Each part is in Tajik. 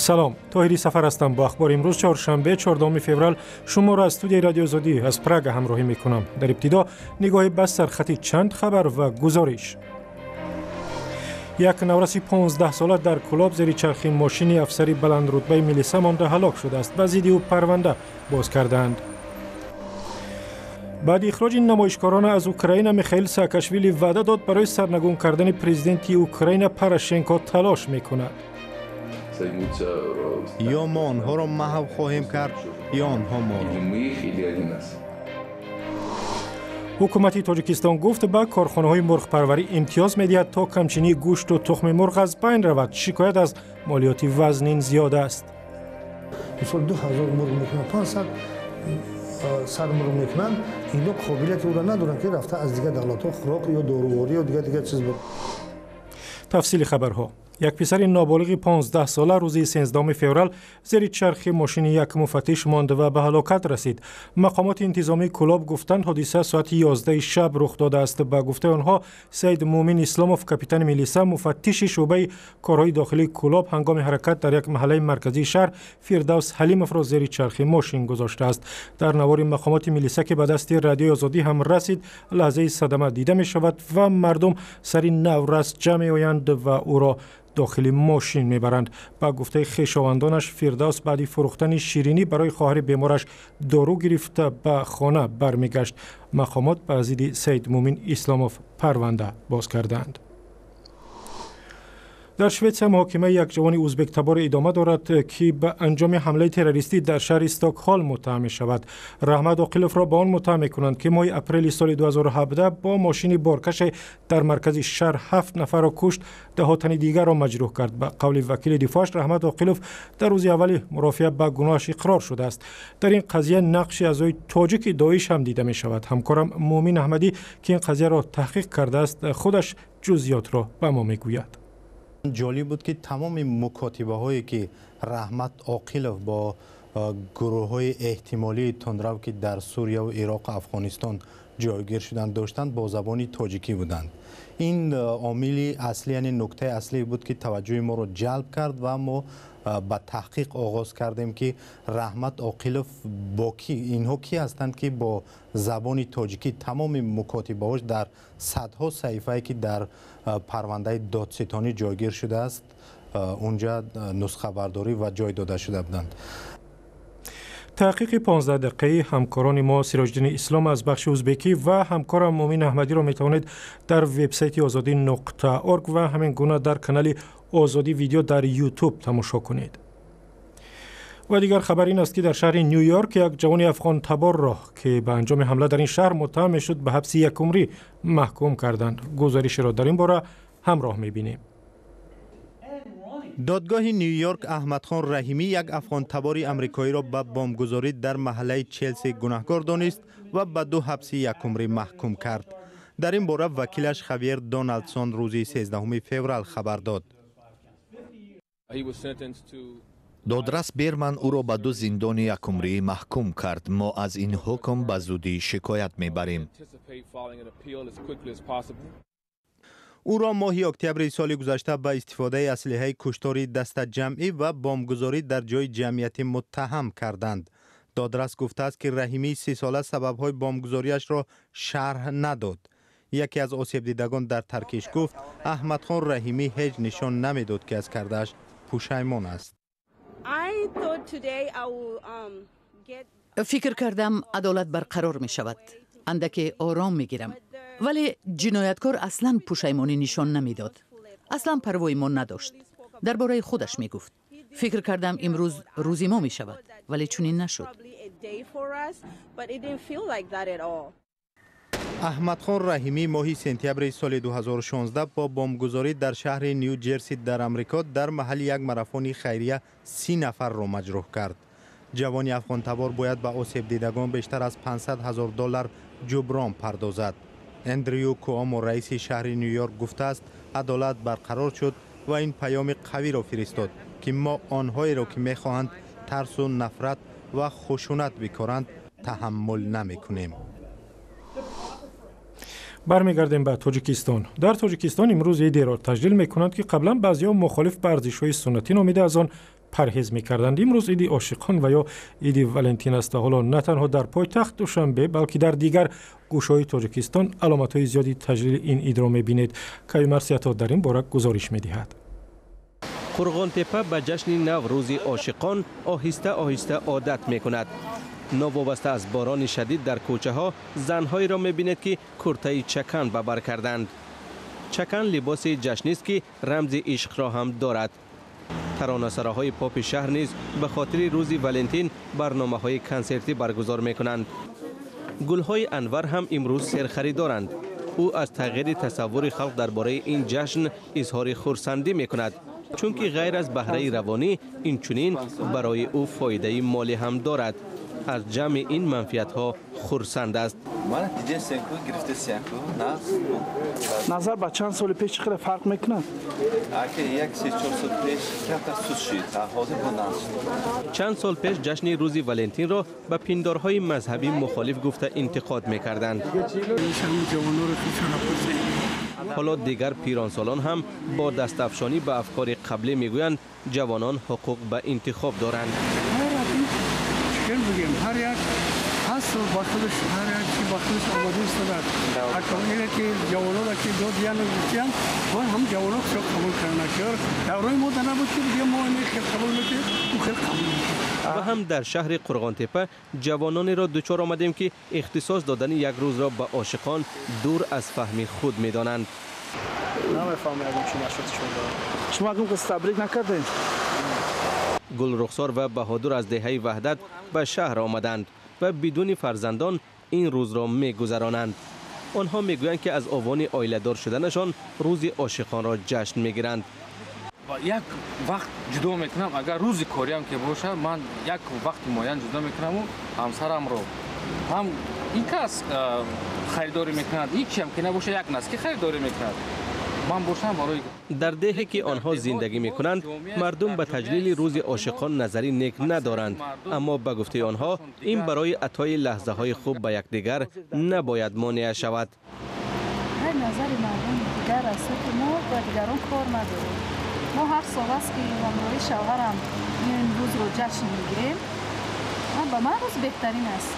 Салом, Тоҳири Сафар ҳастам. Бо ахбори имрӯз, чоршанбе, 14 феврал, шуморо аз студияи Радиои Озодӣ аз Прага ҳамроҳӣ мекунам. Дар ибтидо нигоҳе ба сархати чанд хабар ва гузориш. Як навраси 15сола дар Кӯлоб зери чархи мошини афсари баландрутбаи милиса монда ҳалок шудааст. Ба зидди ӯ парванда боз кардаанд. Баъди ихроҷи намоишкорона аз Украина, Михаил Саакашвили ваъда дод, барои сарнагун кардани президенти Украина Порошенко талош мекунад. Ё мо онҳоро маҳв хоҳем кард, ё онҳо моро. Ҳукумати Тоҷикистон гуфт, ба корхонаҳои мурғпарварӣ имтиёз медиҳад, то камчинии гӯшту тухми мурғ аз байн равад. Шикоят аз молиёти вазнин зиёд аст. Мисол, 2000 мурғ мекунанд, 500 сар мурғ мекунанд, инҳо қобилияти ӯро надоранд, ки рафта аз дигар давлатҳо хӯрок ё доруворӣ ё дигар дигар чиз. Тафсили хабарҳо. Як писари ноболиғи 15сола рӯзи 13 феврал зери чархи мошини як муфаттиш монд ва ба ҳалокат расид. Мақомоти интизомии Кӯлоб гуфтанд, ҳодиса соати 11 шаб рух додааст. Ба гуфтаи онҳо, Саид Муъмин Исломов, капитани милиса, муфаттиши шӯъбаи корҳои дохилии Кӯлоб, ҳангоми ҳаракат дар як маҳаллаи марказии шаҳр Фирдавс Ҳалимовро зери чархи мошин гузоштааст. Дар навори мақомоти милиса, ки ба дасти Радиои Озодӣ ҳам расид, лаҳзаи садама дида мешавад ва мардум сари наврас ҷамъ меоянд ва ӯро дохили мошин мебаранд. Ба гуфтаи хешовандонаш, Фирдавс баъди фурӯхтани ширинӣ барои хоҳари бемораш дору гирифта ба хона бармегашт. Мақомот ба зидди Саид Муъмин Исломов парванда боз кардаанд. Дар Шветсия муҳокимаи як ҷавони узбектабор идома дорад, ки ба анҷоми ҳамлаи террористӣ дар шаҳри Стокҳолм муттаҳам мешавад. Раҳмат Оқиловро ба он муттаҳам мекунанд, ки моҳи апрели соли 2017 бо мошини боркаше дар маркази шаҳр ҳафт нафарро кушт, даҳо тани дигарро маҷрӯҳ кард. Ба қавли вакили дифоаш, Раҳмат Оқилов дар рӯзи аввали мурофиа ба гуноҳаш иқрор шудааст. Дар ин қазия нақши аъзои тоҷики Доиш ҳам дида мешавад. Ҳамкорам Муъмин Аҳмадӣ, ки ин қазияро таҳқиқ кардааст, худаш ҷузъиётро ба мо мегӯяд. Ҷолиб буд, ки тамоми мукотибаҳое, ки Раҳмат Оқилов бо гурӯҳҳои эҳтимолии тундрав, ки дар Сурияву Ироқу Афғонистон ҷойгир шуданд, доштанд, бо забони тоҷикӣ буданд. Ин омили аслӣ, яъне нуктаи аслӣ буд, ки таваҷҷӯҳи моро ҷалб кард ва мо ба таҳқиқ оғоз кардем, ки Раҳмат Оқилов бо ки, инҳо кӣ ҳастанд, ки бо забони тоҷикӣ тамоми мукотибаҳош дар садҳо саҳифае, ки дар парвандаи додситонӣ ҷойгир шудааст, унҷа нусхабардорӣ ва ҷой дода шуда буданд. Таҳқиқи 15 дақиқаи ҳамкорони мо Сироҷиддини Ислом аз бахши узбекӣ ва ҳамкорам Муъмин Аҳмадиро метавонед дар вебсайти озодӣ.org ва ҳамин гуна дар канали Озодӣ Видео дар Ютуб тамошо кунед. Ва дигар хабар ин аст, ки дар шаҳри Ню Йорк як ҷавони афғонтаборро, ки ба анҷоми ҳамла дар ин шаҳр муттаҳам мешуд, ба ҳабси якумрӣ маҳкум карданд. Гузоришеро дар ин бора ҳамроҳ мебинем. Додгоҳи Ню Йорк Аҳмадхон Раҳимӣ, як афғонтабори амрикоиро, ба бомбгузорӣ дар маҳаллаи Челси гунаҳкор донист ва ба ду ҳабси якумрӣ маҳкум кард. Дар ин бора вакилаш Хавьер Доналдсон рӯзи 13 феврал хабар дод. Додрас Берман ӯро ба ду зиндони якумрӣ маҳкум кард. Мо аз ин ҳукм ба зудӣ шикоят мебарем. Ӯро моҳи октябри соли гузашта ба истифодаи аслиҳаи куштори дастаҷамъӣ ва бомбгузорӣ дар ҷои ҷамъиятӣ муттаҳам карданд. Додрас гуфтааст, ки Раҳимии 30сола сабабҳои бомбгузориашро шарҳ надод. Яке аз осебдидагон дар таркиш гуфт, Аҳмадхон Раҳимӣ ҳеҷ нишон намедод, ки аз кардааш пушаймон аст. Фикр кардам, адолат барқарор мешавад, андаке ором мегирам, вале ҷинояткор аслан пушаймонӣ нишон намедод, аслан парвои мо надошт, дар бораи худаш мегуфт. Фикр кардам, имрӯз рӯзи мо мешавад, вале чунин нашуд. Аҳмадхон Раҳимӣ моҳи сентябри соли 2016 бо бомбгузорӣ дар шаҳри Ню Ҷерси дар Амрико дар маҳалли як марафони хайрия 30 нафарро маҷрӯҳ кард. Ҷавони афғонтабор бояд ба осебдидагон бештар аз 500 ҳазор доллар ҷуброн пардозад. Эндрю Куомо, раиси шаҳри Ню Йорк, гуфтааст, адолат барқарор шуд ва ин паёми қавиро фиристод, ки мо онҳоеро, ки мехоҳанд тарсу нафрат ва хушунат бикоранд, таҳаммул намекунем. Бармегардем ба Тоҷикистон. Дар Тоҷикистон имрӯз идеро таҷлил мекунанд, ки қаблан баъзеҳо мухолиф ба арзишҳои суннатӣ номида, аз он Парҳез мекарданд. Имрӯз иди ошиқон ва ё иди Валентин аст ва ҳоло на танҳо дар пойтахт Душанбе, балки дар дигар гӯшаҳои Тоҷикистон аломатҳои зиёди таҷлили ин идро мебинед. Каюмарс Ято дар ин бора гузориш медиҳад. Қурғонтепа ба ҷашни Наврӯзи ошиқон оҳиста оҳиста одат мекунад. Новобаста аз борони шадид, дар кӯчаҳо занҳоеро мебинед, ки куртаи чакан ба бар карданд. Чакан либоси ҷашнист, ки рамзи ишқро ҳам дорад. Таронасароҳои попи шаҳр низ ба хотири рӯзи Валентин барномаҳои консертӣ баргузор мекунанд. Гулҳои Анвар ҳам имрӯз серхаридоранд. Ӯ аз тағйири тасаввури халқ дар бораи ин ҷашн изҳори хурсандӣ мекунад, чунки ғайр аз баҳраи равонӣ, инчунин барои ӯ фоидаи молӣ ҳам дорад. Аз ҷамъи ин манфиатҳо хурсанд аст. Назар ба чанд соли пеш чӣ қадар фарқ мекунад? 1, 3, 4 сол пеш камтар суст шид, ҳозир бо нағз. Чанд сол пеш ҷашни рӯзи Валентинро ба пиндорҳои мазҳабӣ мухолиф гуфта интиқод мекарданд. Ҳоло дигар пиронсолон ҳам бо дастафшонӣ ба афкори қаблӣ мегӯянд, ҷавонон ҳуқуқ ба интихоб доранд. Бигем, ҳар як ҳаст ба худаш, ҳар як чи ба худаш омода истодад. Ине ки ҷавонора ки додияну гуфтиян, бояд ҳам ҷавоно хеле қабул карданд. Даврои мо да набуд, ки бигем, мо ин хел қабул мекунем, ӯ хел қабул мекунем. Ва ҳам дар шаҳри Қурғонтепа ҷавононеро дучор омадем, ки ихтисос додани як рӯзро ба ошиқон дур аз фаҳми худ медонанд. Намефаҳмам, ягон чи нашуд. Шумо ягон кас табрик накардем? Гулрухсор ва Баҳодур аз деҳаи Ваҳдат ба шаҳр омаданд ва бидуни фарзандон ин рӯзро мегузаронанд. Онҳо мегӯянд, ки аз овони оиладор шуданашон рӯзи ошиқонро ҷашн мегиранд. Як вақт ҷудо мекунам, агар рӯзи кориам ки бошад, ман як вақти муайян ҷудо мекунаму ҳамсарамро ҳам ин кас харидорӣ мекунад, ҳичиам ки набошад, як носки харидорӣ мекунад, ман бошам барои Дар деҳе ки онҳо зиндагӣ мекунанд, мардум ба таҷлили рӯзи ошиқон назари нек надоранд, аммо ба гуфтаи онҳо, ин барои атои лаҳзаҳои хуб ба якдигар набояд монеа шавад. Назари мардум дигар аст, ки мо ба дигарон кор надорем. Мо ҳар сол аст, ки ҳамроҳи шавҳарам ин рӯзро ҷашн мегирем. Ба ман рӯз беҳтарин аст.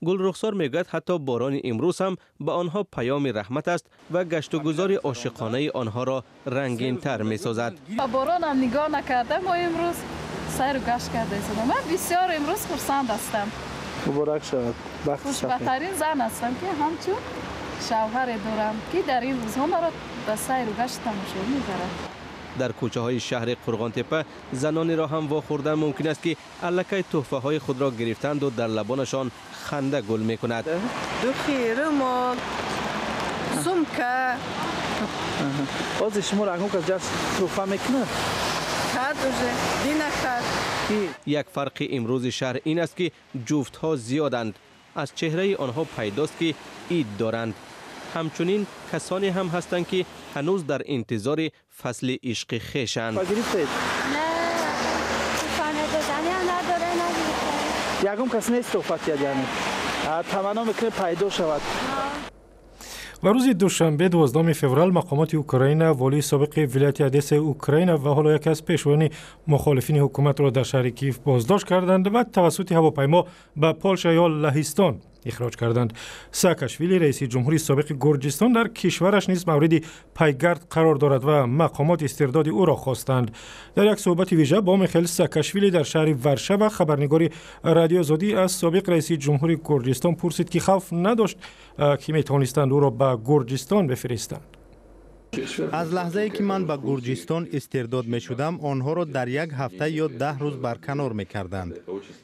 Гулрухсор мегӯяд, ҳатто борони имрӯз ҳам ба онҳо паёми раҳмат аст ва гаштугузори ошиқонаи онҳоро рангинтар месозад. Ба боронам нигоҳ накарда, мо имрӯз сайру гашт карда истодам. Ман бисёр имрӯз хурсанд ҳастам. Муборак шавад. Хушбахттарин зан ҳастам, ки ҳамчун шавҳаре дорам, ки дар ин рӯзҳо маро ба сайру гашт тамошо мебарад. Дар кӯчаҳои шаҳри Қурғонтепа занонеро ҳам вохӯрдан мумкин аст, ки аллакай тӯҳфаҳои худро гирифтанду дар лабонашон ханда гул мекунад. Духи, румол, сумка. Ҳозир шуморо ягон кас ҷашн тӯҳфа мекунад? Кард уже, дина кард. Як фарқи имрӯзи шаҳр ин аст, ки ҷуфтҳо зиёданд. Аз чеҳраи онҳо пайдост, ки ид доранд. Ҳамчунин касоне ҳам ҳастанд, ки ҳанӯз дар интизори фасли ишқи хешанд. Гирифтед? Не, туҳфа надоданиам надоре, нагирифтам. Ягон кас нест туҳфа тиҳад, яъне таманно мекунед, пайдо шавад? Ва рӯзи душанбе, 12 феврал, мақомоти Украина волии собиқи вилояти Одессаи Украина ва ҳоло яке аз пешвоёни мухолифини ҳукуматро дар шаҳри Киев боздошт карданд ва тавассути ҳавопаймо ба Полша ё Лаҳистон ихроҷ карданд. Саакашвили, раиси ҷумҳури собиқи Гурҷистон, дар кишвараш низ мавриди пайгард қарор дорад ва мақомот истирдоди ӯро хостанд. Дар як суҳбати вижа бо Михаил Саакашвили дар шаҳри Варшава, хабарнигори Радиои Озодӣ аз собиқ раиси ҷумҳури Гурҷистон пурсид, ки хавф надошт, ки метавонистанд ӯро ба Гурҷистон бифиристанд. Аз лаҳзае ки ман ба Гурҷистон истирдод мешудам, онҳоро дар як ҳафта ё 10 рӯз барканор мекарданд.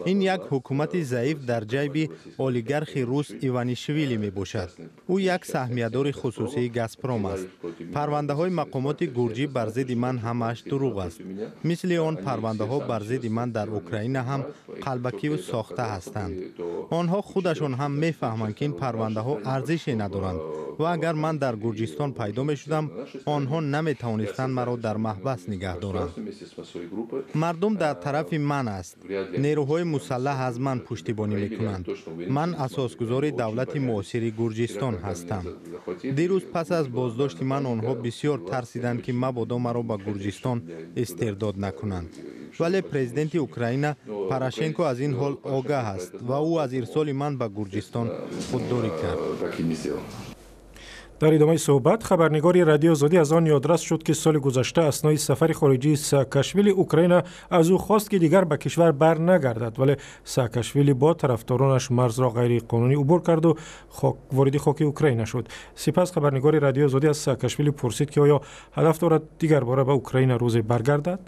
Ин як ҳукумати заиф дар ҷайби олигархи рус Иванишвили мебошад. Ӯ як саҳмиядори хусусии Газпром аст. Парвандаҳои мақомоти гурҷӣ бар зидди ман ҳамааш дурӯғ аст. Мисли он парвандаҳо бар зидди ман дар Украина ҳам қалбакиву сохта ҳастанд. Онҳо худашон ҳам мефаҳманд, ки ин парвандаҳо арзише надоранд ва агар ман дар Гурҷистон пайдо мешудам, онҳо наметавонистанд маро дар маҳбас нигаҳ доранд. Мардум дар тарафи ман аст. Нерӯҳои мусаллаҳ аз ман пуштибонӣ мекунанд. Ман асосгузори давлати муосири Гурҷистон ҳастам. Дирӯз пас аз боздошти ман онҳо бисёр тарсиданд, ки мабодо маро ба Гурҷистон истирдод накунанд. Вале президенти Украина Порошенко аз ин ҳол огаҳ аст ва ӯ аз ирсоли ман ба Гурҷистон худдорӣ кард. Дар идомаи суҳбат хабарнигори Радиои Озодӣ аз он ёдрас шуд, ки соли гузашта аснои сафари хориҷии Саакашвили Украина аз ӯ хост, ки дигар ба кишвар бар нагардад, вале Саакашвили бо тарафдоронаш марзро ғайриқонунӣ убур карду вориди хоки Украина шуд. Сипас хабарнигори Радиои Озодӣ аз Саакашвили пурсид, ки оё ҳадаф дорад дигарбора ба Украина рӯзе баргардад.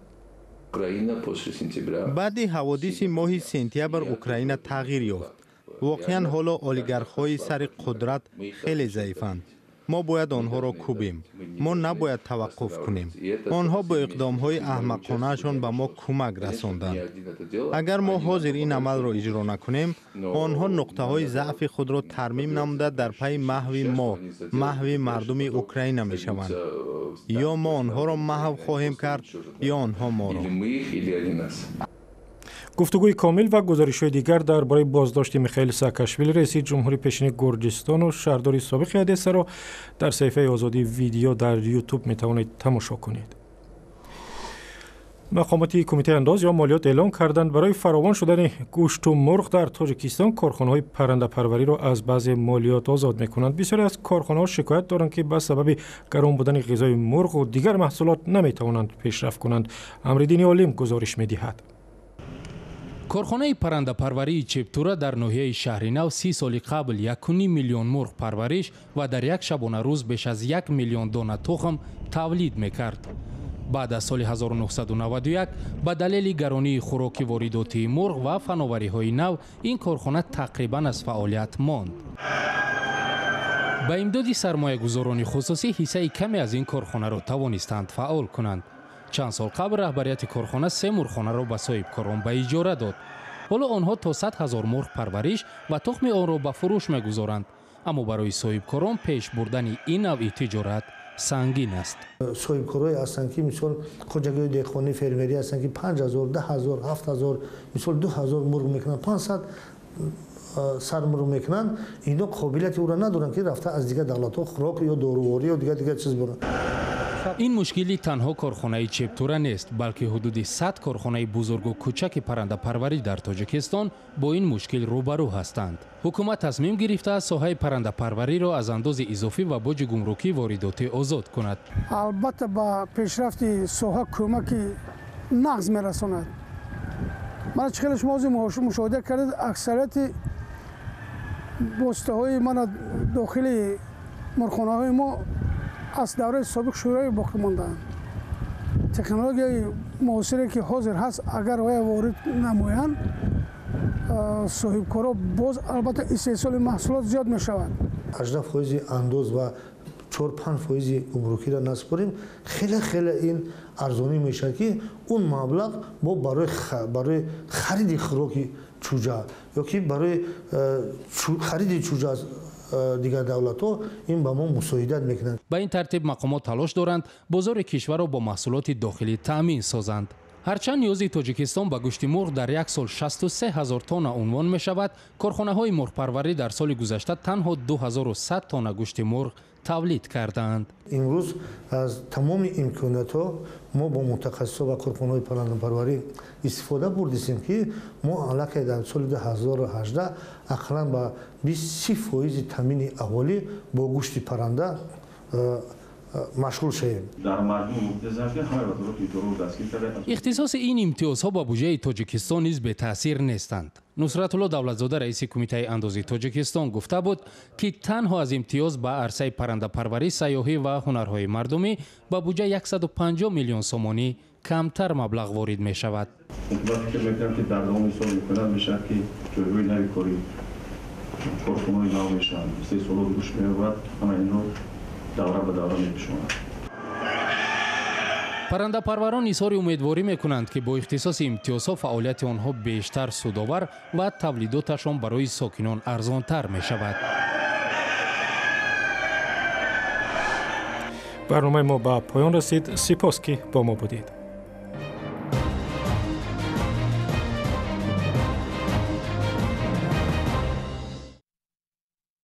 Баъди ҳаводиси моҳи сентябр Украина тағйир ёфт. Воқеан ҳоло олигархҳои сари қудрат хеле заифанд. Мо бояд онҳоро кӯбем. Мо набояд таваққуф кунем. Онҳо бо иқдомҳои аҳмақонаашон ба мо кӯмак расонданд. Агар мо ҳозир ин амалро иҷро накунем, онҳо нуқтаҳои заъфи худро тармим намуда дар пайи маҳви мо, маҳви мардуми Украина мешаванд. Ё мо онҳоро маҳв хоҳем кард, ё онҳо моро. Гуфтугӯи комил ва гузоришҳои дигар дар бораи боздошти Михаил Саакашвили, раиси ҷумҳури пешини Гурҷистону шаҳрдори собиқи Одессаро дар саҳифаи Озодӣ видео дар Ютуб метавонед тамошо кунед. Мақомоти кумитаи андоз ё молиёт эълон карданд, барои фаровон шудани гӯшту мурғ дар Тоҷикистон корхонаҳои паррандапарвариро аз баъзе молиёт озод мекунанд. Бисёре аз корхонаҳо шикоят доранд, ки ба сабаби гарон будани ғизои мурғу дигар маҳсулот наметавонанд пешрафт кунанд. Амриддини Олим гузориш медиҳад. Корхонаи паррандапарварии Чептура дар ноҳияи Шаҳринав 30 соли қабл 1,5 миллион мурғ парвариш ва дар як шабонарӯз беш аз 1 миллион дона тухм тавлид мекард. Баъд аз соли 1991 ба далели гаронии хӯроки воридотии мурғ ва фановариҳои нав ин корхона тақрибан аз фаъолият монд. Ба имдоди сармоягузорони хусусӣ ҳиссаи каме аз ин корхонаро тавонистанд фаъол кунанд. Чанд сол қабл раҳбарияти корхона 3 мурғхонаро ба соҳибкорон ба иҷора дод. Ҳоло онҳо то 100 ҳазор мурғ парвариш ва тухми онро ба фурӯш мегузоранд. Аммо барои соҳибкорон пеш бурдани ин навъи тиҷорат сангин аст. Соҳибкорое ҳастанд, ки мисол хоҷагиҳои деҳқонӣ, фермерӣ ҳастанд, ки 5000, 10000, 7000, мисол 2000 мурғ мекунанд, 500 сар мурғ мекунанд. Инҳо қобилияти ӯро надоранд, ки рафта аз дигар давлатҳо хӯрок ё доруворӣ ё дигар чиз буранд. Ин мушкили танҳо корхонаи Чептура нест, балки ҳудуди 100 корхонаи бузургу кӯчаки паррандапарварӣ дар Тоҷикистон бо ин мушкил рӯбарӯ ҳастанд. Ҳукумат тасмим гирифтааст соҳаи паррандапарвариро аз андози изофӣ ва боҷи гумрукӣ воридотӣ озод кунад. Албатта ба пешрафти соҳа кӯмаки нағз мерасонад. Мана чӣ хеле шумо ҳозир мушоҳида кардед, аксарияти воситаҳои мана дохили мурғхонаҳои мо аз давраи собиқ Шӯравӣ боқӣ мондаанд. Технологияи муосире ки ҳозир ҳаст, агар вая ворид намоянд, соҳибкоро боз албатта истеҳсоли маҳсулот зиёд мешавад. 18% андоз ва 4-5% гумрукиро насупорем, хеле хеле ин арзонӣ мешавад, ки он маблағ мо барои хариди хӯроки чӯҷа ё ки барои хариди чӯҷа аз дигар давлатҳо ин ба мо мусоидат мекунанд. Ба ин тартиб мақомот талош доранд бозори кишварро бо маҳсулоти дохилӣ таъмин созанд. Ҳарчанд ниёзи Тоҷикистон ба гӯшти мурғ дар як сол 63 ҳазор тонна унвон мешавад, корхонаҳои мурғпарварӣ дар соли гузашта танҳо 2100 тонна гӯшти мурғ тавлид кардаанд. Имрӯз аз тамоми имкониятҳо мо бо мутахассисо ва корхонаҳои паррандапарварӣ истифода бурдистем, ки мо аллакай дар соли 2018 ақаллан ба 20-30% таъмини аҳолӣ бо гӯшти парранда машғул шавем. Ихтисоси ин имтиёзҳо ба буҷаи Тоҷикистон низ бетаъсир нестанд. Нусратулло Давлатзода, раиси кумитаи андози Тоҷикистон, гуфта буд, ки танҳо аз имтиёз ба арсаи паррандапарварӣ, сайёҳӣ ва ҳунарҳои мардумӣ ба буҷа 150 миллион сомонӣ камтар маблағ ворид мешавад. Ман фикр мекунам, ки дар давоми сол имконият мешавад, ки ҷойҳои нави корӣ, корхонаҳои нав мешаванд, истеҳсолот рушд меёбад, ҳама инро давра ба давра мепӯшонад. Паррандапарварон изҳори умедворӣ мекунанд, ки бо ихтисоси имтиёзҳо фаъолияти онҳо бештар судовар ва тавлидоташон барои сокинон арзонтар мешавад. Барномаи мо ба поён расид. Сипос, ки бо мо будед.